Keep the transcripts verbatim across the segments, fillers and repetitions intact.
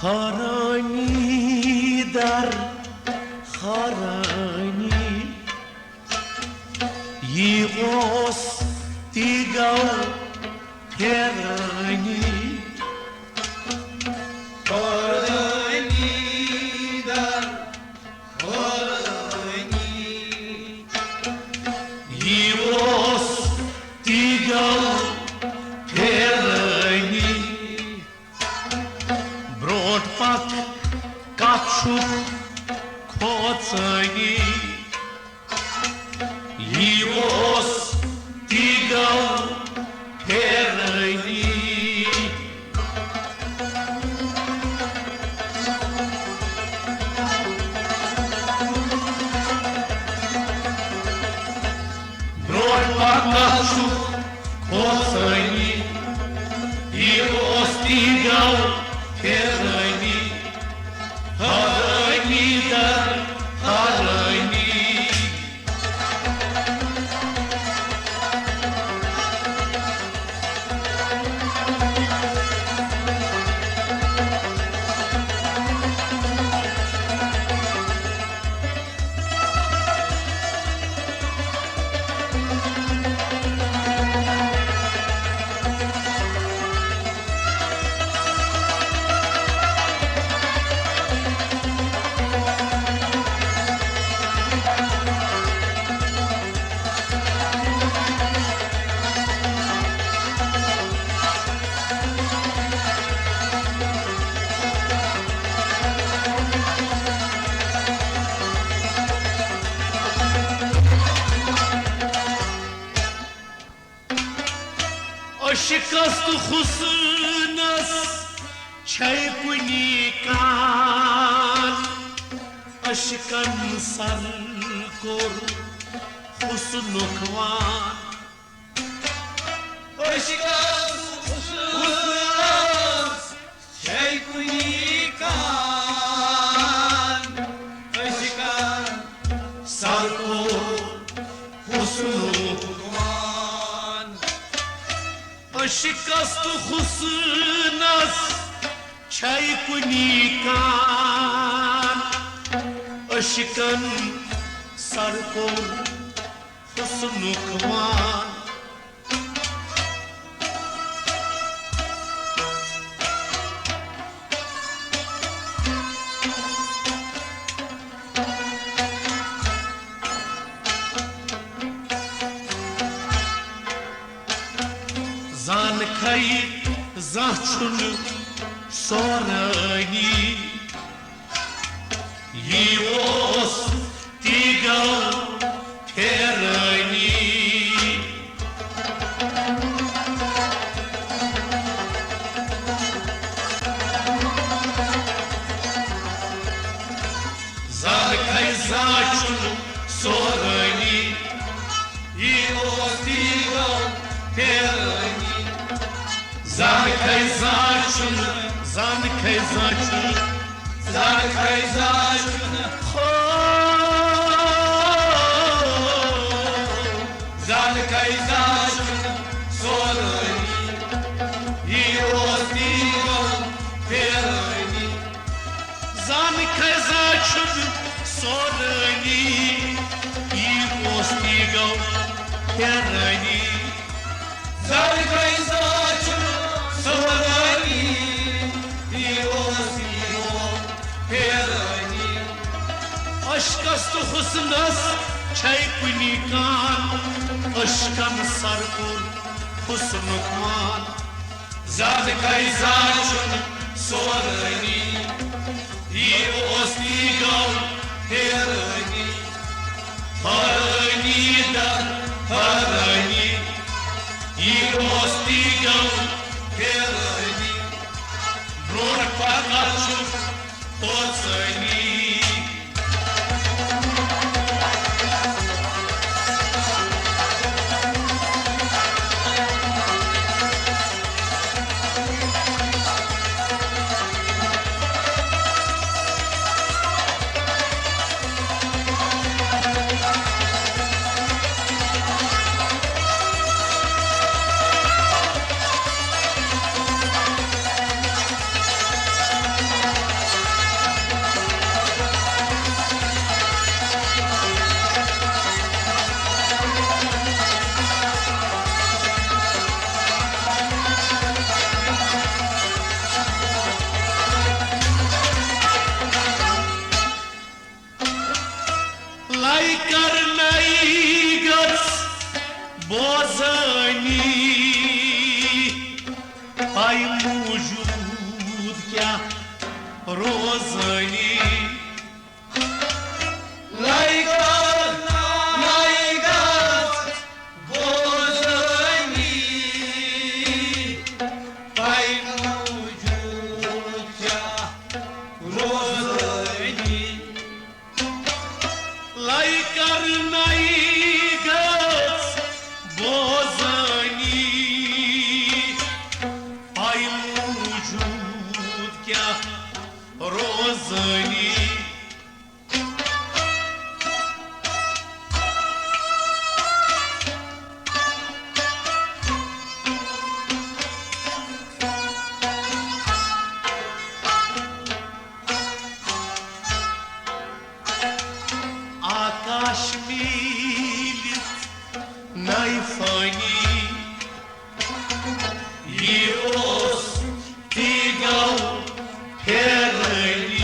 حٲرٲنی در حٲرٲنی، یی اوس تی گوٚو پھیرٲنی۔ حٲرٲنی در حٲرٲنی، یی اوس تی گوٚو پھیرٲنی۔ برونٛٹھ پکھ کتھ چھُکھ کھوژٲنی، یی اوس تی گوٚو پھیرٲنی۔ برونٛٹھ پکان چھُ کھوژٲنی، یہِ اوس تی گوٚو پھیرٲنی، حٲرٲنی در حٲرٲنی۔ عشقس تہٕ حسنس چھے کُنی کان، عشقن سر کوٚر حسنُک وان۔ عشقس حسنس چھے کُنی کان، عشقن سر کوٚر حسنُک وان۔ عشقس تہٕ حسنس چھے کُنی کان، عشقن سر کوٚر حسنُک وان۔ زانکھے زانٛہہ چھُنہٕ سورٲنی، یی اوس تی گوٚو پھیرٲنی۔ زانکھے زانٛہہ چھُنہٕ سورٲنی، یی اوس تی گوٚو پھیرٲنی۔ زانکھے زانٛہہ چھُنہٕ، زانکھے زانٛہہ چھُنہٕ، زانکھے زانٛہہ چھُنہٕ، ہو، زانکھے زانٛہہ چھُنہٕ سورٲنی، یی اوس تی گوٚو پھیرٲنی۔ زانکھے زانٛہہ چھُنہٕ سورٲنی، یی اوس تی گوٚو پھیرٲنی۔ زانکھے زانٛہہ چھُنہٕ سورٲنی، یی اوس تی گوٚو پھیرٲنی۔ عشقس تہٕ حسنس چھے کُنی کان، عشقن سر کوٚر حسنُک وان۔ زانکھے زانٛہہ چھُنہٕ سورٲنی، یی اوس تی گوٚو پھیرٲنی۔ حٲرٲنی در حٲرٲنی، یی اوس تی گوٚو پھیرٲنی۔ برونٛٹھ پکان چھُ کھوژٲنی۔ موجود کیا روزانی۔ لایکا لایکا بوزانی۔ پائی موجود کیا روزانی۔ لایکا نائی گژھ بوزانی۔ پائی موجود کیا روزانی۔ آکاش میٖلِتھ نَے فٲنی۔ یہِ اوس تہِ گوٚو پھیرٲنی۔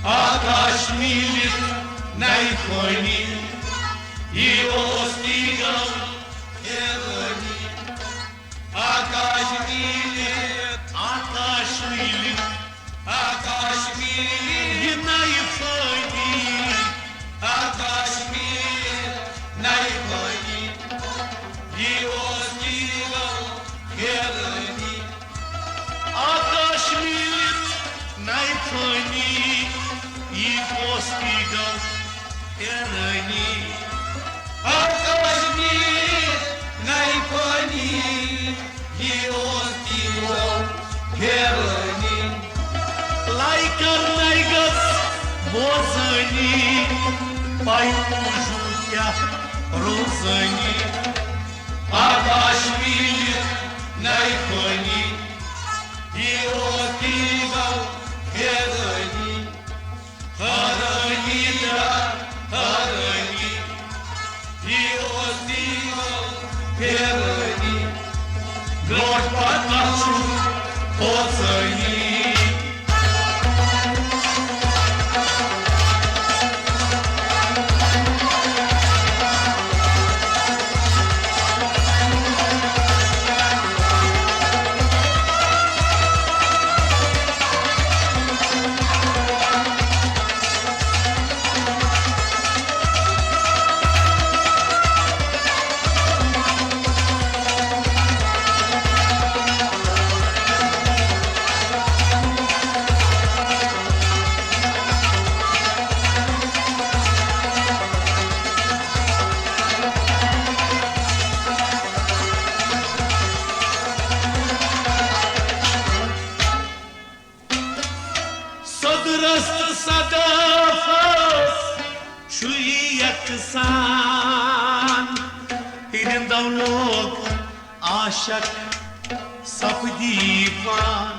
آکاش میٖلِتھ نَے فٲنی۔ یہِ اوس تہِ گوٚو پھیرٲنی۔ آکاش میٖلِتھ، آکاش میٖلِتھ، آکاش میٖلِتھ، یہِ نَے فٲنی۔ آکاش میٖلِتھ نَے فٲنی۔ یہِ اوس تہِ گوٚو پھیرٲنی۔ آکاش میٖلِتھ نَے فٲنی۔ یہِ اوس تہِ گوٚو پھیرٲنی۔ آکاش میٖلِتھ نَے فٲنی۔ یہِ اوس تہِ گوٚو پھیرٲنی۔ لایکا نَے گژھ بوزٲنی۔ پائی موجود کیا روزٲنی۔ آکاش میٖلِتھ نَے فٲنی۔ یہِ اوس تہِ گوٚو پھیرٲنی۔ حٲرٲنی تہٕ حٲرٲنی۔ یہِ اوس تہِ گوٚو پھیرٲنی۔ برونٛٹھ پتہٕ ما چھُ کھوژٲنی۔ سدرست صدف چھُ یکسان، رندو لوگ عاشق سپدی پان۔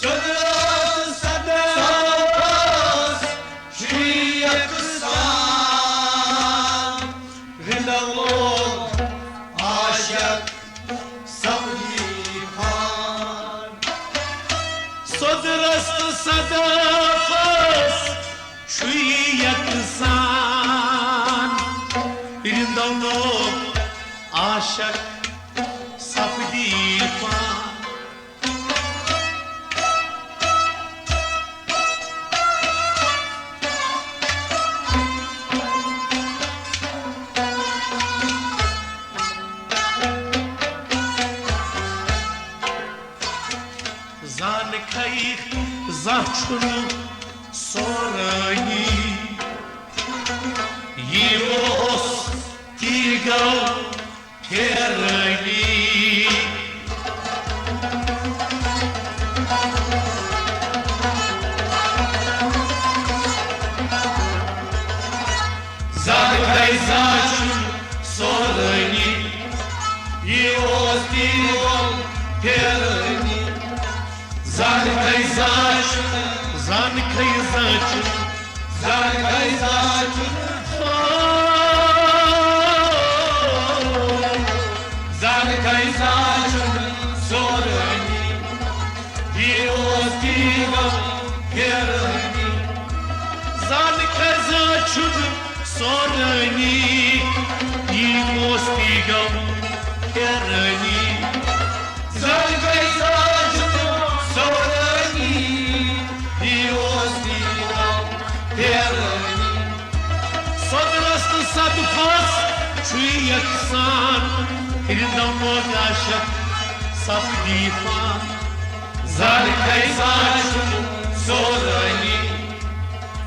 سدرست صدف چھُ یکسان، رندو لوگ عاشق سپدی پان۔ سدرست صدفس چھُ یکسان، رندو لوگ عاشق سپدی پان۔ زانکھے زانٛہہ چھُنہٕ سورٲنی۔ یہِ اوس تہِ گوٚو پھیرٲنی۔ زانکھے زانٛہہ چھُنہٕ سورٲنی۔ یہِ اوس تہِ گوٚو پھیرٲنی۔ زانکھے زانٛہہ چھُنہٕ، زانکھے زانٛہہ چھُنہٕ، زانکھے زانٛہہ چھُنہٕ، زانکھے زانٛہہ چھُنہٕ سورٲنی۔ یہِ اوس تہِ گوٚو پھیرٲنی۔ زن کھسا چھُنہٕ سورٲنی، یی موستی گوٚو حیرٲنی۔ زن کھسا چھُنہٕ سورٲنی، یی موستی گوٚو حیرٲنی۔ سۄدرس تہٕ صدفس چھُ یکسان، ہِرِ دموگا شک سپدی فان۔ زن کھسا چھُنہٕ سورٲنی،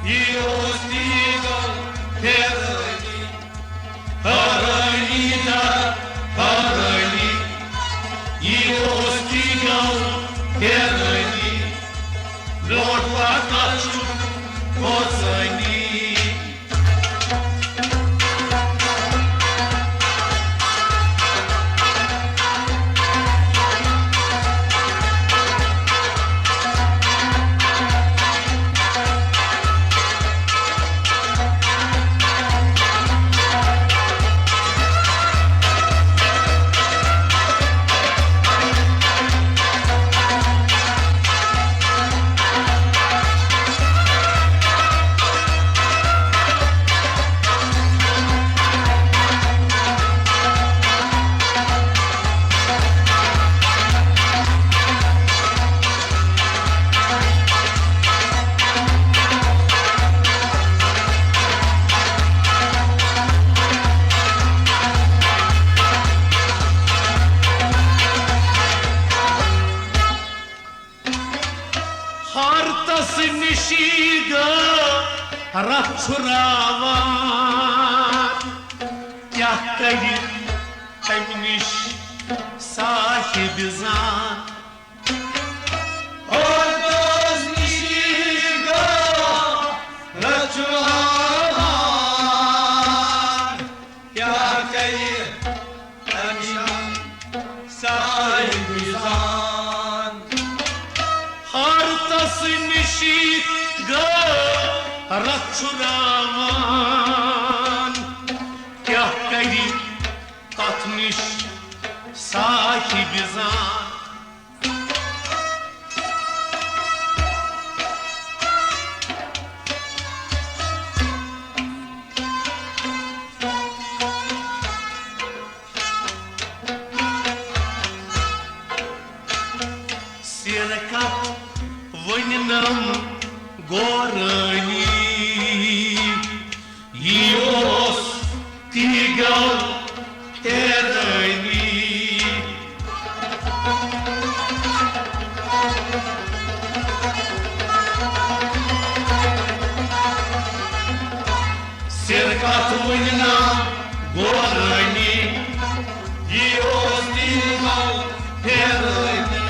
یی اوس تی گوٚو حیرٲنی۔ حیرٲنی تہٕ حیرٲنی، یی اوس تی گوٚو حیرٲنی۔ برونٛٹھ پکان چھُ کھوژٲنی۔ ہارتس نِشی گٲو رَتھ چھُراوان، کیٛاہ کَرِ تَمہِ نِش صاحِب زان۔ ہارتس نِشی گٲو رَتھ چھُراوان، کیٛاہ کَرِ تَمہِ نِش صاحِب زان۔ ہارتس نِشی گٲو رَتھ چھُراوان، کیٛاہ کَرِ تَتھ نِش صاحِب زان۔ سِرکَتھ ؤنِنَم گورٲنی، یی اوس تی گوٚو حیرٲنی۔ سِرکَتھ ؤنِنَم گورٲنی، یی اوس تی گوٚو حیرٲنی۔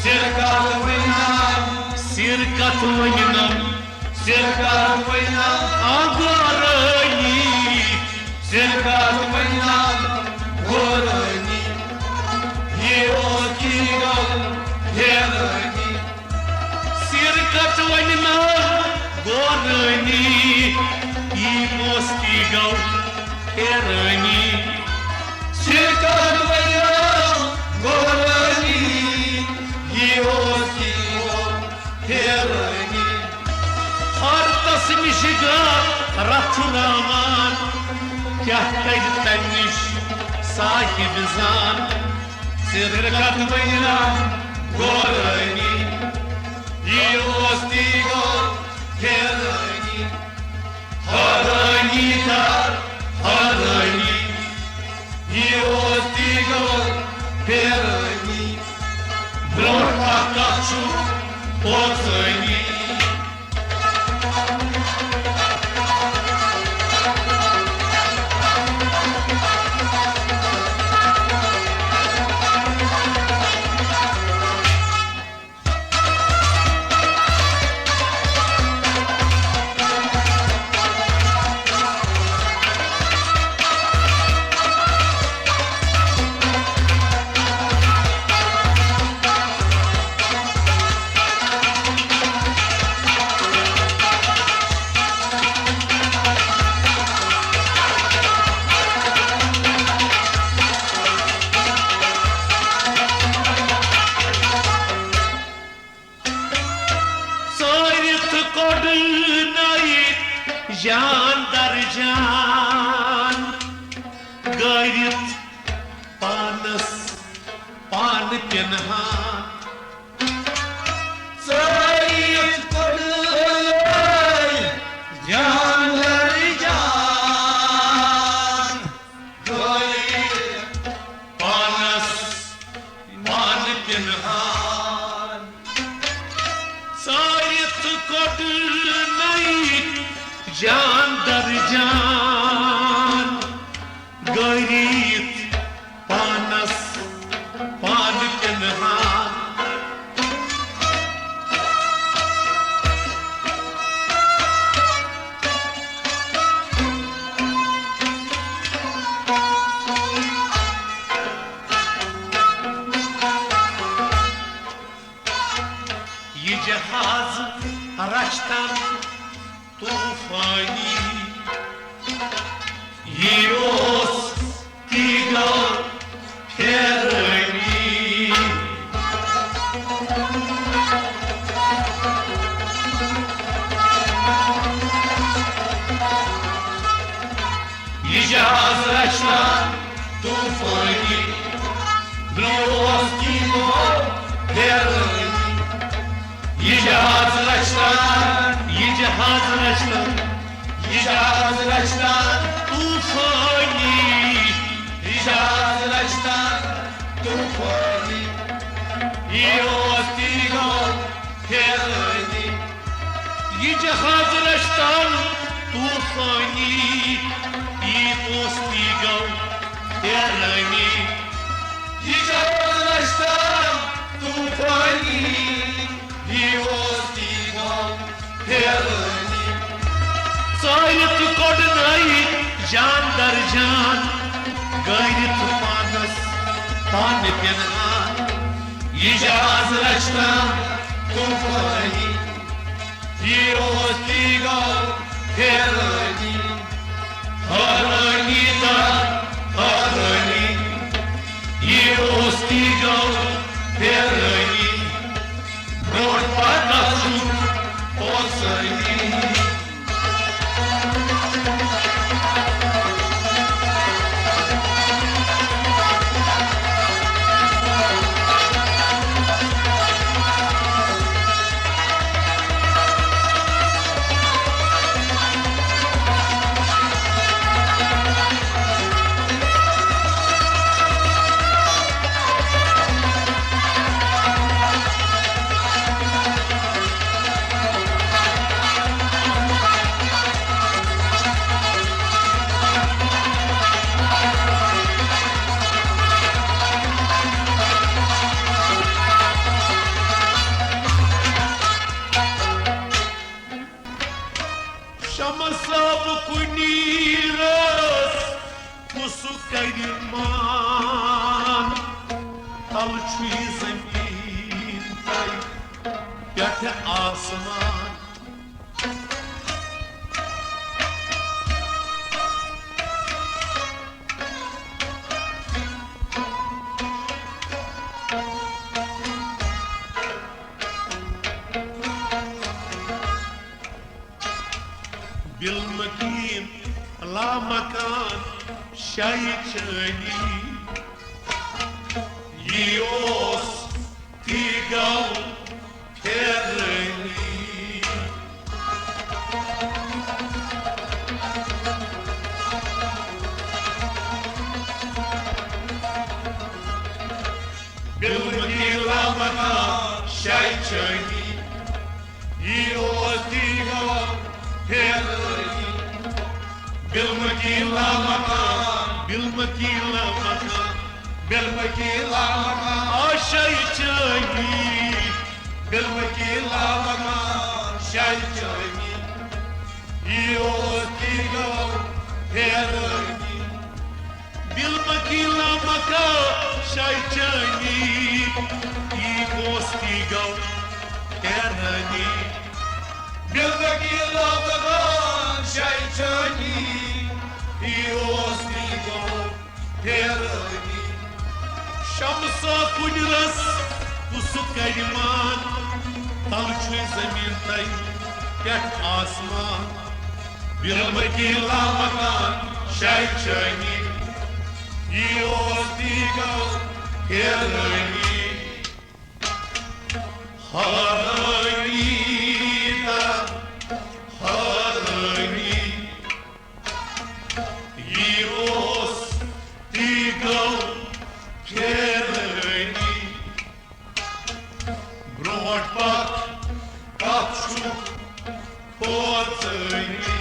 سِرکَتھ ؤنِنَم، سِرکَتھ ؤنِنَم، سِرکَتھ ؤنِنَم آ گورٲنی۔ سِرکَتھ ؤنِنَم گورٲنی، یی اوس تی گوٚو حیرٲنی۔ سِرکَتھ ؤنِنَم گورٲنی، یی اوس تی گوٚو حیرٲنی۔ سِرکَتھ ؤنِنَم گورٲنی، یی اوس تی گوٚو حیرٲنی۔ ہارتس نِش گٲو رَتھ چھُراوان، کیٛاہ کَرِ تَمہِ نِش صاحِب زان۔ سِرکَتھ ؤنِنَم گورٲنی، یی اوس تی گوٚو حیرٲنی۔ حیرٲنی تہٕ حیرٲنی، یی اوس تی گوٚو حیرٲنی۔ برونٛٹھ پکان چھُ کھوژٲنی۔ ژٲرِتھ کوٚڑ نَے جاندر جان، گٲرِتھ پانس پانہٕ پِنہان۔ ژٲرِتھ کوٚڑُے جاندر جان، گٲرِتھ پانس پانہٕ پِنہان۔ ژٲرِتھ کوٚڑُے جاندر جان، گٲرِتھ پانس پانہٕ پِنہان۔ یہِ جہاز رچھتن طوفانی، یہِ اوس تیغو پھیرٲنی۔ یہِ جہاز رچھان طوفانی، یہِ اوس تیغو پھیرٲنی۔ یہِ جہاز رچھان، یہِ جہاز رچھان، یہِ جہاز رچھان طوفانی، یہِ جہاز رچھان طوفانی، یہِ اوس تیغو پھیرٲنی۔ یہِ جہاز رچھتن طوفانی، یہِ اوس تیغو پھیرٲنی۔ یہِ جہاز رچھتن طوفانی، یہِ اوس تیغو پھیرٲنی۔ ژٲرِتھ کوٚڑُے جاندر جان، گٲرِتھ پانس پانہٕ پِنہان۔ یہِ جہاز رچھتن طوفانی، یہِ اوس تیغو پھیرٲنی۔ حٲرٲنی تہٕ حٲرٲنی، یہِ اوس تیغو پھیرٲنی۔ برونٛٹھ پکنُک اوس ٲنی۔ شمس صٲب کُنی رٲژ کُس کرِ مان؟ تلہٕ چھُ یہِ زٔمیٖن تہٕ پٮ۪ٹھٕ آسمان۔ بالمکین لامکان شاہی چٲنی، یہِ اوس تیغو پھیرٲنی۔ بالمکین لامکان شاہی چٲنی، یہِ اوس تیغو پھیرٲنی۔ بالمکین لامکان، بالمکین لامکان، بالمکین لامکان آ شاہی چٲنی۔ بالمکین لامکان شاہی چٲنی، یہِ اوس تیغو پھیرٲنی۔ بالمکین لامکان شاہی چٲنی، یہِ اوس تیغو پھیرٲنی۔ بالمکین لامکان شاہی چٲنی، یہِ اوس تیغو پھیرٲنی۔ شمس کُنہِ رٲژ کُس کرِ مان؟ تلہٕ چھُ زٔمیٖن تہٕ پٮ۪ٹھٕ آسمان۔ بِلبٔتی لامکان شاہی چٲنی، یہِ اوس تیٖگل پھیرٲنی۔ حٲرٲنی تہٕ حٲرٲنی، یہِ اوس تیٖگل پھیرٲنی۔ برونٛٹھ پکھ، کتھ چھُکھ کھوژٲنی؟